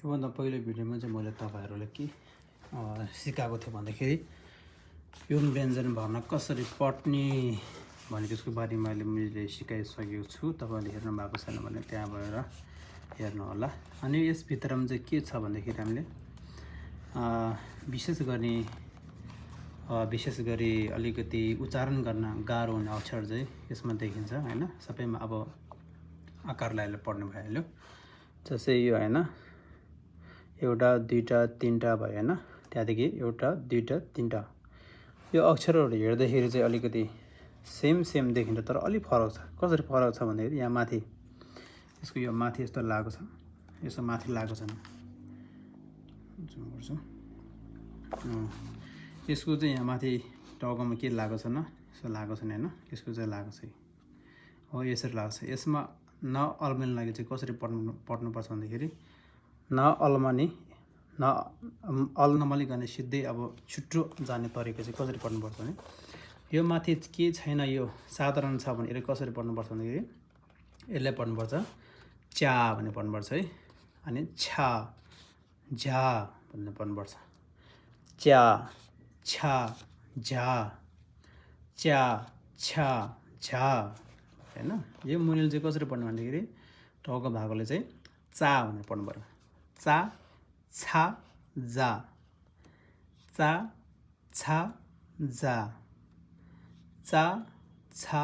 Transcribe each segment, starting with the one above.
योभन्दा पहिलो भिडियोमा चाहिँ मैले तपाईहरुलाई के सिकाएको थिएँ भन्दाखेरि यौन व्यञ्जन भर्न कसरी पट्ने भन्ने त्यसको बारेमा मैले सिकाइसकेको छु। तपाईले हेर्नु भएको छैन भने त्यहाँ गएर हेर्नु होला। अनि यस भित्रमा चाहिँ के छ भन्दाखेरि हामीले विशेष गरी अलिकति उच्चारण गर्न गाह्रो हुने अक्षर चाहिँ यसमा देखिन्छ हैन। सबैमा अब आकारलाई पढ्नु भइहाल्यो। जस्तै यो हैन, एउटा दुईटा तीनटा भयो हैन, त्यहाँदेखि एउटा दुईटा तीनटा। यो अक्षरहरु हेर्दाखेरि चाहिँ अलिकति सेम देखिन्छ, तर अलि फरक छ। कसरी फरक छ भन्दाखेरि यहाँ माथि यसको यो माथि यस्तो लागेको छ, यसो माथि लागेको छ। जुम गर्छु। यसको चाहिँ यहाँ माथि टाउकोमा के लागेको छ न, यसो लागेको छैन हैन। यसको चाहिँ लागेको छ हो, यसरी लागेको छ। यसमा न अल्मल्न लागि चाहिँ कसरी पढ्नु पर्छ भन्दाखेरि न अल्मनी न अल नमलिकन सिधै अब छुट्टो जाने तरिका चाहिँ कसरी पढ्नु पर्छ भने यो माथि के छैन, यो साधारण छ भने यसले कसरी पढ्नु पर्छ भन्दाखेरि यसलाई पढ्नु पर्छ च्या भन्ने पढ्नु पर्छ है। अनि छा झा भन्ने पढ्नु पर्छ। च्या छा झा च्या छा झा हैन। यो मुनिले चाहिँ कसरी पढ्नु भन्दाखेरि टाउको भागले चाहिँ चा भनेर पढ्नु पर्यो। चा छा जा चा छा जा चा छा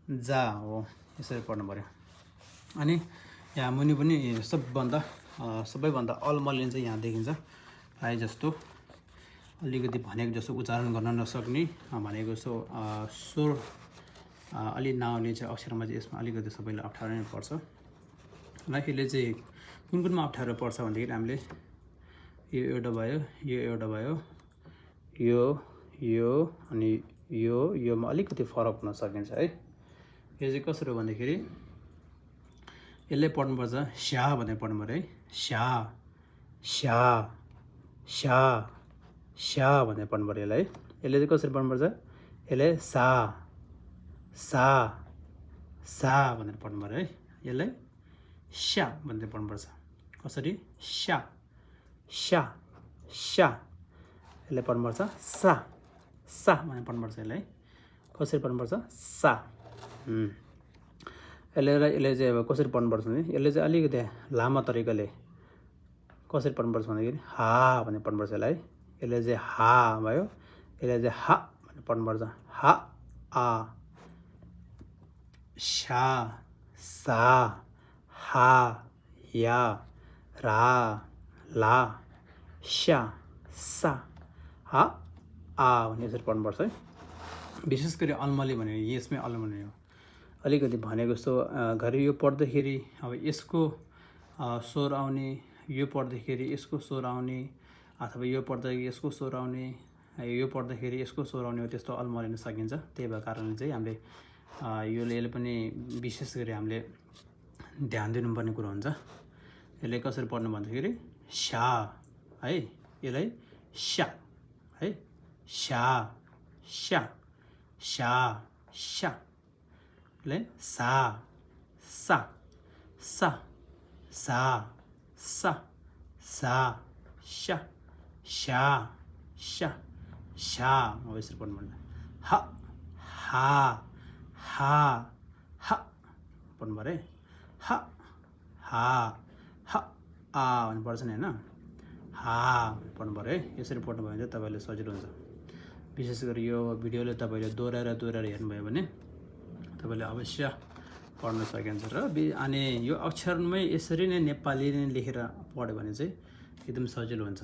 जा हो, यसरी पढ्नु पर्यो। अनि यहाँ मुनि पनि सबैभन्दा अल्मलिन चाहिँ यहाँ देखिन्छ। प्राय जस्तो अलिकति भनेको जस्तो उच्चारण गर्न नसक्ने भनेको जस्तो स्वर अलि नआउने चाहिँ अक्षरमा चाहिँ यसमा अलिकति सबैले अप्ठ्यारो नै पर्छ। र यसले चाहिँ कुनमा अप्ठ्यारो पर्छ भन्दाखेरि हामीले यो एउटा भयो, यो एउटा भयो, यो अनि योमा अलिकति फरक हुन सकिन्छ है। यो चाहिँ कसरी हो भन्दाखेरि यसले पढ्नुपर्छ स्या भनेर पढ्नु पर्यो है। स्या स्या स्या स्या भनेर पढ्नु पर्यो यसलाई। यसले चाहिँ कसरी पढ्नुपर्छ, यसले सा सा सा भनेर पढ्नु पर्यो है। यसलाई स्या भनेर पढ्नुपर्छ। कसरी स्या स्या स्या, यसलाई पढ्नुपर्छ सा सा भनेर पढ्नुपर्छ। यसलाई कसरी पढ्नुपर्छ सा। यसले चाहिँ अब कसरी पढ्नुपर्छ भने यसले चाहिँ अलिकति लामो तरिकाले कसरी पढ्नुपर्छ भन्दाखेरि हा भनेर पढ्नुपर्छ यसलाई। यसले चाहिँ हा भयो, यसले चाहिँ हा भनेर पढ्नुपर्छ। हा आ शा सा हा या रा ला स्या सा हा आ भन्ने यसरी पढ्नुपर्छ है। विशेष गरी अल्मली भने यसमै अल्मली हो। अलिकति भनेको जस्तो घरि यो पढ्दाखेरि अब यसको स्वर आउने, यो पढ्दाखेरि यसको स्वर आउने, अथवा यो पढ्दाखेरि यसको स्वर आउने, यो पढ्दाखेरि यसको स्वर आउने हो, त्यस्तो अल्मलिन सकिन्छ। त्यही भएको कारणले चाहिँ हामीले यसले पनि विशेष गरी हामीले ध्यान दिनुपर्ने कुरो हुन्छ। यसले कसरी पढ्नु भन्दाखेरि स्या है, यसलाई स्या है, स्या स्या स्या स्या, यसलाई सा सा सा सा सा सा स्या स्या स्या स्या हो, यसरी पढ्नु पर्छ। ह हा हा हा पढ्नु पर्यो है। ह हा ह आ भन्नु पर्छ नि हैन। हा पढ्नु पर्यो है। यसरी पढ्नु भयो भने चाहिँ तपाईले सजिलो हुन्छ। विशेष गरी यो भिडियोले तपाईले दोहोऱ्याएर हेर्नुभयो भने तपाईले अवश्य पढ्न सकिन्छ। र अनि यो अक्षरमै यसरी नै नेपाली नै लेखेर पढ्यो भने चाहिँ एकदम सजिलो हुन्छ।